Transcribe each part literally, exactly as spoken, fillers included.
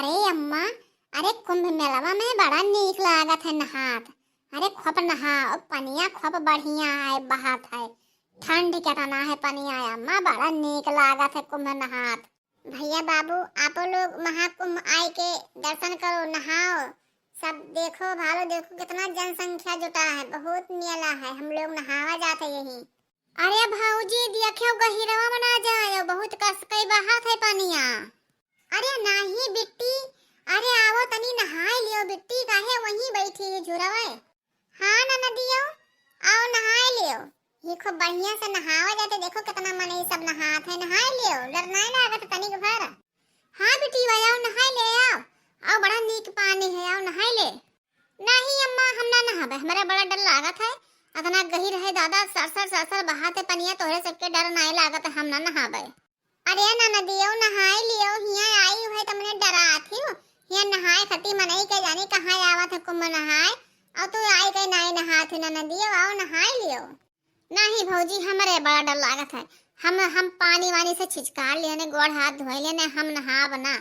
अरे अम्मा, अरे कुंभ मेलवा में बड़ा नीक लागत है नहात। अरे खूब नहाओ, पनिया खूब बढ़िया है, बहत है। ठंड केतना है पनिया अम्मा, बड़ा नीक लागत है कुंभ नहात। भैया बाबू, आपो लोग महाकुंभ आए के दर्शन करो, नहाओ, सब देखो भालो, देखो कितना जनसंख्या जुटा है, बहुत मेला है, हम लोग नहावा जात है यही। अरे भौजी, देखियो गहिरवा में ना जायो, बहुत कसकई बहात है पनिया। अरे नाही बिट्टी, अरे आवो तनी नहाए लियो बिट्टी, काहे वहीं बैठी है झुरवे? हाँ ननदियो, आओ नहाए लियो। ये खूब बढ़िया से नहावा जाते, देखो कितना मनई सब नहात है, नहाए लियो, डर नाई लागत तनिक भर। हाँ बिटिया, आओ नहाए ले आओ, आओ बड़ा नीक पानी है, आओ नहाए ले। नहीं अम्मा, हम ना नहाबे, हमरे बड़ा डर लागत है, अतना गहिर है दादा, सर सर सर सर बहात है पनिया, तोहरे सबके डर नाई लागत है, हम ना नहाबे। अरे ननदियो नहाए लियो, हियाँ आई हुए तमने डरात हियो, हियाँ नहाए खती मनई के जानी कहाँ आवत है कुंभ नहाए, और तू आई के नाई नहात ही ननदियो, आओ नहाए लियो। नहीं भौजी, हमरे बड़ा डर लागत है, हम हम पानी वानी से छिचकार लेने, गोड़ हाथ धोए लेने, हम नहाब ना।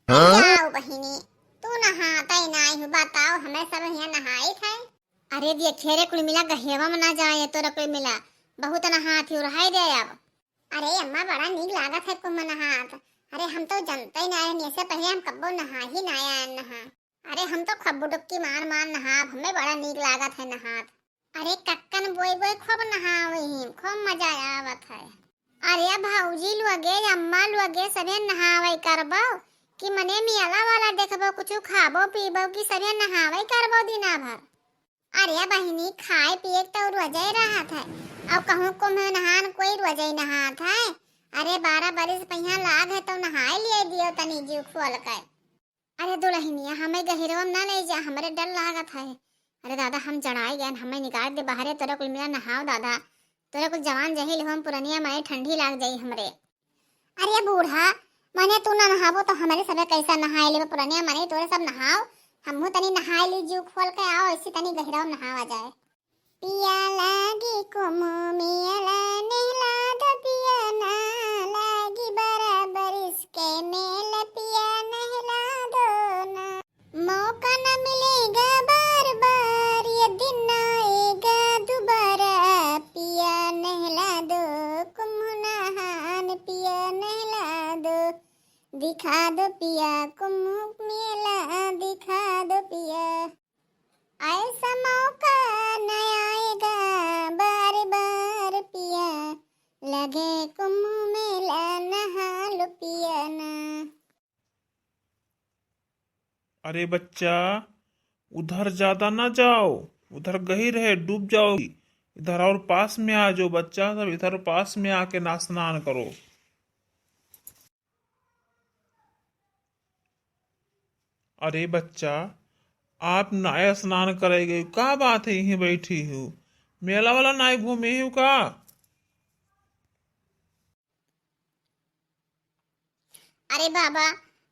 हाँ? जाओ बहिनी, तू नहाता ही नाई हूँ, बताओ हमें सब हियाँ नहाई थे। अरे देखिए रे कुल मिला गहेवा में ना जाए तोरा कुल मिला, बहुत नहात ही रहाई दे अब। अरे अम्मा बड़ा नीक लागत है कुंभ नहात। अरे हम तो जनते ही ना रहे, ऐसे पहले हम कब्बो नहा ही ना आए नहा। अरे हम तो खब्बू डुबकी मार मार नहाब, हमें बड़ा नीक लागत है नहात। अरे कक्कन बोई बोई खूब नहावे ही, खूब मजा आवत है। अरे भौजी लोगे अम्मा लोगे सभे नहावे करबो कि मने मियाला वाला देखबो, कुछ खाबो पीबो कि सभे नहावे करबो दिना भर। अरे बहिनी, खाए पिए के तो रोजे रहत है, और कहूँ कुंभ नहान कोई रोजे नहात है? अरे बारह बरिस पहिया लाग है तो नहाए लिए दियो तनी जीव खोल के। अरे दुलहिनिया, हमें गहिरवा में ना ले जा, हमरे डर लागत है। अरे दादा, हम जड़ाई गए, हमें निकाल दे बाहरे, तोरा कुल मिला नहाओ दादा, तोरा कुल जवान जहिल हो, हम पुरनिया माई ठंडी लाग जाई हमरे। अरे बूढ़ा, मने तू ना नहाबो तो हमरे सबे कैसा नहाए लेबे? पुरनिया मने तोरे सब नहाओ, हमहू तनी नहाए ली, जीव खोल के आओ, ऐसी तनी गहिराव में नहावा जाए। पिया लागी कुमो मेला, नहला दो पिया ना, लागी बराबर इसके मेल, पिया नहला दो ना। मौका न मिलेगा बार बार, ये दिन आएगा दोबारा। पिया नहला दो कुंभ नहान, पिया नहला दो, दिखा दो पिया कुंभ मेला, दिखा दो पिया। ऐसा मौका न आएगा बार बार पिया, लगे कुंभ मेला नहा लो पिया ना। अरे बच्चा, उधर ज्यादा ना जाओ, उधर गहिर है, डूब जाओगी। इधर और पास में आ जाओ बच्चा, सब इधर पास में आके ना स्नान करो। अरे बच्चा, आप नाय स्नान करे गए, का बात है यहीं बैठी हो? मेला वाला नाय घूमे हो का? अरे बाबा,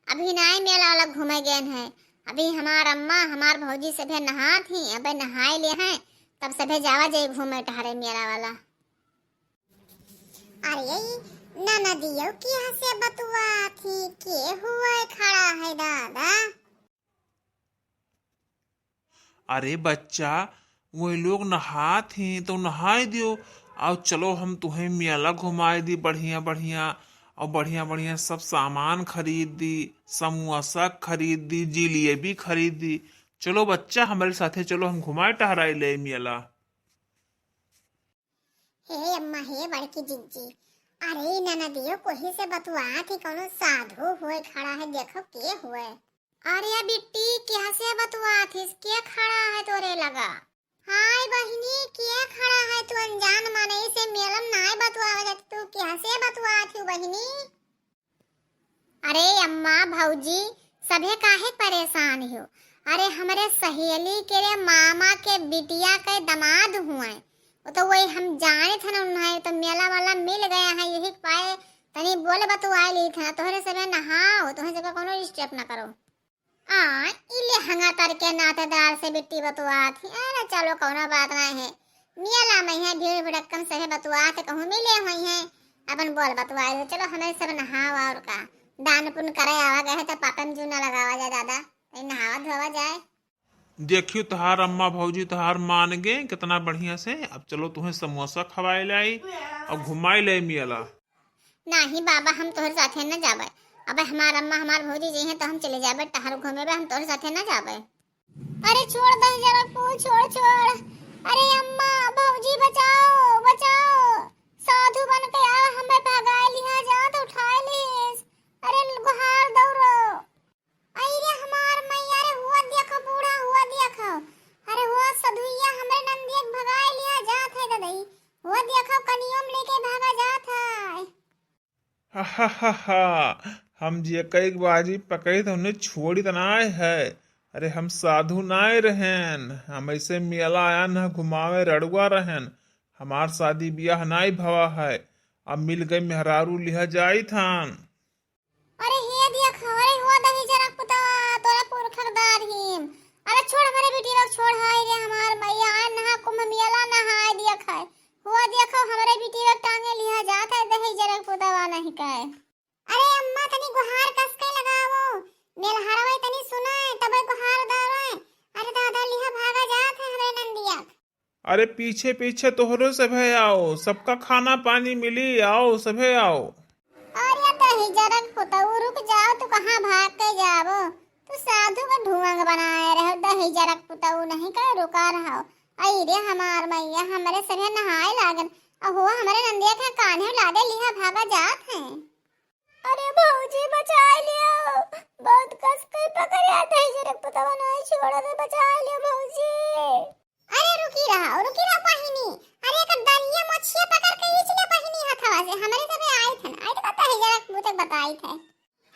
अभी नाय मेला वाला घूमे गए हैं। अभी हमार अम्मा, हमार भौजी सभे नहात ही, अबे नहाए ले हैं, तब सभे जावा जाई घूमे टहरे मेला वाला। अरे ननदियो, किहाँ से बतुआ थी, के हुआ खड़ा है दादा? अरे बच्चा, वही लोग नहात ही तो नहाए दियो। आओ चलो, हम तुहें मेला घुमाए दी बढ़िया बढ़िया, और बढ़िया बढ़िया सब सामान खरीद दी, समोसा खरीद दी, जिलेबी खरीद दी। चलो बच्चा, हमरे साथे चलो, हम घुमाए टहराए ले मेला। हे अम्मा, हे बड़की जिज्जी, अरे ननदियो, कोही से बतुआत ही, कौनो साधु हुए खड़ा है, देखो के हुए। अरे बिट्टी, किहाँ से बतुआत ही, के खड़ा है तोरे लगा? हाय बहिनी, के खड़ा है तू? अनजान मनई से मेलम नाय बतुआवा जात, तू किहाँ से बतुआत ही बहिनी? अरे अम्मा, भौजी, सभे काहे परेशान हो? अरे हमरे सहेली के रे मामा के बिटिया के दामाद हुए, वो तो वही हम जाने थे ना, उन्हें तो मेला वाला मिल गया है, यही पाए तनी बोल बतुआए ली थे ना, तोहरे सभे नहाओ, तोहरे सभे कोनो डिस्टर्ब ना करो। आ, इले हंगा तर के नातेदार से बिट्टी बतुआत ही। अरे चलो, कौनो बात ना है। मेला में है भीड़ भड़क्कन से है बतुआत, कहूँ मिले हुई हैं, अपन बोल बतुआए दो। चलो, हमें सब नहाओ और का, दान पुण्य करे आवा गए हैं तो पापन जूना लगावा जाए दादा, तनी नहावा धोवा जाए। देखियो तोहार अम्मा भौजी तोहार मान गए कितना बढ़िया से। अब चलो तुहें समोसा खवाए लाई और घुमाए लाई मेला। नाही बाबा, हम तोहरे साथे न जाबे। अब हमार अम्मा हमार भौजी जइहें तो हम चले जाबे, तोहर घूमे बे, हम तोहरे साथे न जाबे। अरे छोड़ दहिजरकपू, छोड़, छोड़। अरे अम्मा, भौजी बचाओ, बचाओ। साधु बन के आओ, हमें भगाए लिहा जात, उठाए लिहिस। अरे गुहार दौड़ो। अरे हमार मैया रे, हुआ देखो बूढ़ा, हुआ देखो। अरे हुआ सधुइया हमरे नंदिया के भगाए लिहा जात है ददई। हुआ देखो कनियों में लेके भागा जात है। हा, हा, हा, हा। हम जे कई बाजी पकड़ी तो उन्हें छोड़ी तो नाय है। अरे हम साधु नाय रहेन, हम ऐसे मेला आया न घुमावे रड़ुआ रहेन। हमार शादी ब्याह नाय भवा है। अब मिल गई मेहरारू लिहा जाई थान। अरे हे देख, अरे हो दहिजरक पुतवा, तोरा पुरखक दार हिम। अरे छोड़ हमरे बिटिया के, छोड़, हाय रे हमार मैया, आ नहा कुंभ मेला नहाए देख है। हो देखो हमरे बिटिया के टांगे लिहा जात है दहिजरक पुतवा नहीं कहे। अरे अम्मा तनी गुहार कस के लगावो, मेलहरवे तनी सुनाए, तबे गुहार दावे। अरे दादा लिहा भागा जात है हमरे नंदिया। अरे पीछे पीछे तोहरो सभे आओ, सबका खाना पानी मिली, आओ सभे आओ। अरे दहिजरक पुतऊ रुक जाओ, तू कहाँ भाग के जाबो? तू साधु का ढुआंग बनाए रहो, दहिजरक पुतऊ नहीं कहे रुका रहो। अई रे हमार मैया, हमरे सभे नहाए लागन, अहो हमरे नंदिया के कान्हे लादे लिहा भागा जात है। अरे भौजी बचाए लियो, बहुत कस के पकड़े दहिजरक पुतवा नहीं छोड़ दे, बचाए लियो भौजी। अरे रुकी रहा, रुकी रहा बहिनी। अरे एकर दरिया मछिया पकड़ के खींच ले बहिनी हथवा से। हमरे सबे आइत है ना, आइत कहता है जरा पूछे बताइत है।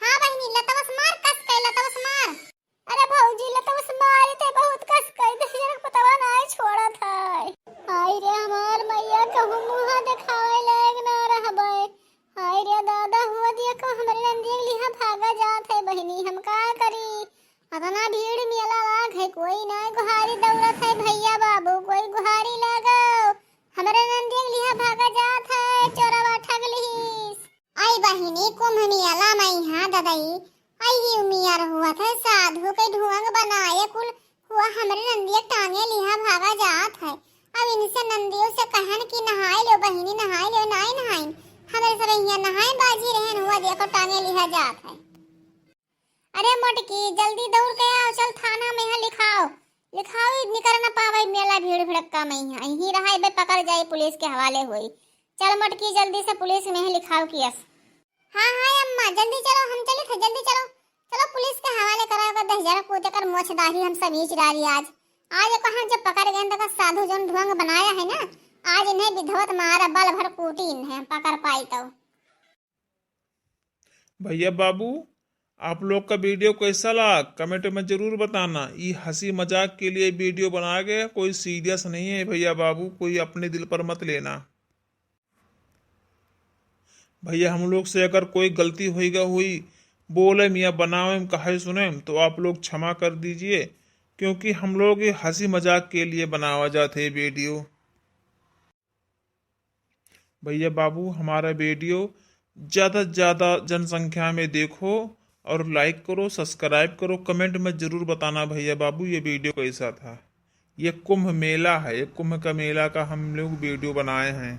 हाँ बहिनी, लतवा से मार कस के, लतवा से मार। अरे भौजी लतवा से मार ते बहुत कस के, दहिजरक पुतवा ना छोड़त है। आई रे हमार मैया, कहूँ मुँह देखावे लायक ना रहबे। हाय रे दादा, हुआ देखो हमरे नंदिया के लिहा भागा जात है बहिनी, हम का करी? अतना भीड़ मेला लाग है, कोई ना गुहारी दौड़त है, भैया बाबू कोई गुहारी लगाओ, हमरे नंदिया के लिहा भागा जात है, चोरवा ठग लिहिस। आई बहिनी कुंभ मेला में यहाँ ददई, आई ही उमियर हुआ था साधु के ढुआंग बनाए कुल हुआ हमरे नंदिया टांगे लिहा भागा जात है। अब इनसे नंदियों से कहन कि नहाए लो बहिनी, नहाए लो, नाई नहाइन। हमरे सब यहाँ नहाए बाजी रहन हुआ, देखो टांगे लिहा जात है। अरे मोटकी, जल्दी दौड़ के आओ, चल थाना में यहाँ लिखाओ, लिखाओ, निकर न पावे मेला भीड़ भड़क्का में यहाँ, यहीं रहा बे, पकड़ जाए पुलिस के हवाले होई। चल मोटकी, जल्दी से पुलिस में यहाँ लिखाओ कियस। हाँ हाँ अम्मा, जल्दी चलो, हम चले थे, जल्दी चलो, चलो पुलिस के हवाले कराओ का दहिजरक पूते कर मोछ दाढ़ी हम सब खींच डाली आज। आज को हम जब पकड़ गए तो का साधु जौन ढोंग बनाया है ना, आज इन्हें विधवत मारा बल भर कूटी इन्हें हम पकड़ पाई तो। भैया बाबू, आप लोग का वीडियो कैसा लगा कमेंट में जरूर बताना। ये हंसी मजाक के लिए वीडियो बनाया गया, कोई सीरियस नहीं है भैया बाबू, कोई अपने दिल पर मत लेना। भैया हम लोग से अगर कोई गलती होइगा हुई, बोले मियाँ बनावे में कहे सुने, तो आप लोग क्षमा कर दीजिए, क्योंकि हम लोग ये हंसी मजाक के लिए बनावा जाते हैं वीडियो। भैया बाबू हमारा वीडियो ज़्यादा से ज़्यादा जनसंख्या में देखो और लाइक करो, सब्सक्राइब करो, कमेंट में ज़रूर बताना भैया बाबू ये वीडियो कैसा था। ये कुंभ मेला है, ये कुंभ का मेला का हम लोग वीडियो बनाए हैं।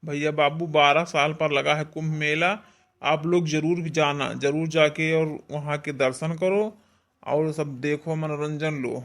भैया बाबू बारह साल पर लगा है कुंभ मेला, आप लोग ज़रूर जाना, ज़रूर जाके और वहाँ के दर्शन करो और सब देखो, मनोरंजन लो।